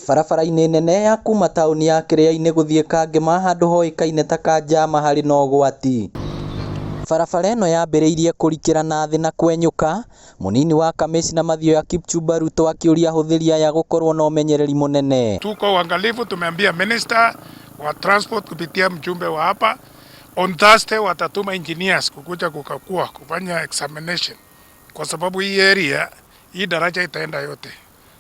Barabara-inĩ nene ya kuma taũni ya Kĩrĩainĩ gũthiĩ Kangema handũ hoĩkaine ta Kanjama harĩ na ũgwati. Barabara ĩno yambĩrĩirie kũrikĩra na thĩ na kwenyũka, mũnini wa kamĩcina Mathioya Kipchumba Ruto akĩũria ahũthĩri aya gũkorwo na ũmenyereri mũnene. Tuko uangalifu, tumeambia minister wa transport kupitia mjumbe wa hapa, on Thursday watatuma engineers kukuja kukagua kufanya examination, kwa sababu hii area hii daraja itaenda yote,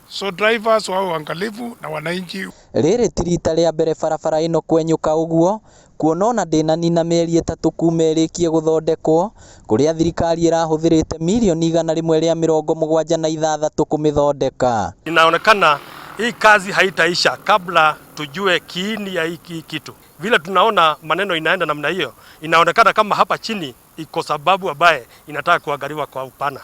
so drivers wawe uangalifu na wananchi. Rĩrĩ ti rita rĩa mbere barabara ĩno kwenyũka ũguo, kuona ona ndĩnanina mĩeri 3 kuma ĩrĩkie gũthondekwo, kũrĩa thirikari ĩrahũthĩrĩte mirioni 176 kũmĩthondeka. Inaonekana hii kazi haitaisha kabla tujue kiini ya hiki kitu. Vile tunaona maneno inaenda namna hiyo, inaonekana kama hapa chini iko sababu ambaye inataka kuangaliwa kwa upana.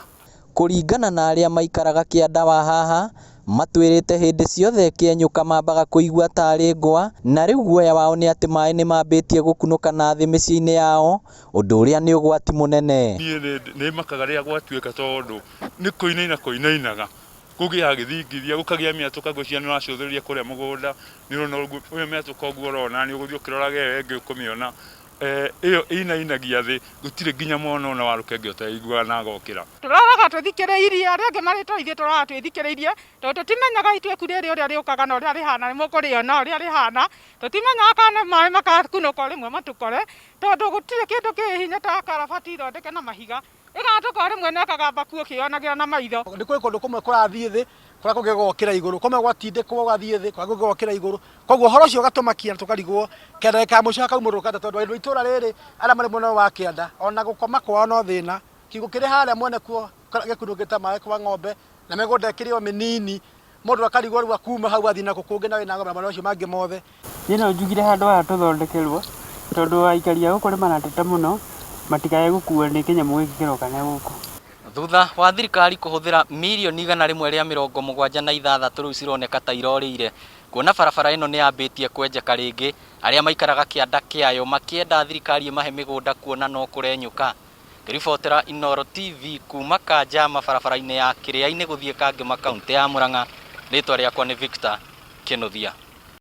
Kũringana na arĩa maikaraga kĩanda wa haha, matwĩrĩte hĩndĩ ciothe kĩenyũka mambaga kũigua tarĩ ngwa, na rĩu guoya wao nĩ atĩ maĩ nĩmambĩtie gũkunũka na thĩ mĩciĩ-inĩ yao, ũndũ ũrĩa nĩ ũgwati mũnene. Niĩ nĩ makaga rĩrĩa gwatuĩka tondũ nĩ kũinaina kũinainaga, kũgĩaga gĩthingithia, gũkagĩa mĩatũka ngwĩciria nĩ ũracũthĩrĩria kũrĩa mũgũnda, nĩ ũrona ũguo ĩyo mĩatũka ũguo ũrona nĩ ũgũthiĩ ũkĩroraga ĩyo ĩngĩ ũkũmĩona, ĩyo ĩinainagia thĩ, gũtirĩ nginya mwana ona wa rũkenge ũteiguaga na agokĩra. Tũraraga tũthikĩrĩirie arĩa angĩ marĩ ithuĩ tũraraga twĩthikĩrĩirie tondũ tũtimenyaga ituĩku rĩrĩ ũrĩa rĩũkaga na ũrĩa rĩhana, nĩ mũkũrĩona ũrĩa rĩhana, tũtimenyaga kana maĩ makakunũka o rĩmwe matũkore, tondũ gũtirĩ kĩndũ kĩ hinya ta karabati thondeke na mahiga, ĩgatũka rĩmwe na ĩkagamba kuo ũkĩyonagĩra na maitho. Nĩ kũrĩ kũndũ kũmwe kũrathiĩ thĩ, kũrĩa kũngĩ gũgokĩra igũrũ, kũmwe gwatindĩkwo gũgathiĩ thĩ, kũrĩa kũngĩ gũgokĩra igũrũ, koguo ũhoro ũcio ũgatũmakia na tũkarigwo kĩanda gĩkamũico gĩkaumũrũka tondũ andũ a itũra rĩrĩ arĩa marĩ mwena ũyũ wa kĩanda ona gũkoma kwao no thĩna, kiugũ kĩrĩ harĩa mwene kuo gĩkunũkĩte maĩ kwa ng'ombe na mĩgũnda ĩkĩrĩ o mĩnini, mũndũ akarigwo rĩu akuma hau athiĩ nakũ kũngĩ na wĩna ng'ombe na maũndũ macio mangĩ mothe. Niĩ no njugire handũ haha tũthondekerwo tondũ aikari a gũkũ nĩ marateta mũno matikae gũkuo nĩ kĩnyamũ gĩkĩ kĩroka na gũkũ. Thutha wa thirikari kũhũthĩra mirioni 176 rĩu cironeka ta irorĩire, kuona barabara ĩno nĩ yambĩtie kwenjeka rĩngĩ, arĩa maikaraga kĩanda kĩayo makĩenda thirikari ĩmahe mĩgũnda kuona no kũrenyũka. Ngĩribotera Inooro TV kuma Kanjama barabara-inĩ ya Kĩrĩainĩ gũthiĩ Kangema kaũntĩ ya Murang'a, rĩtwa rĩakwa nĩ Victor Kĩnuthia.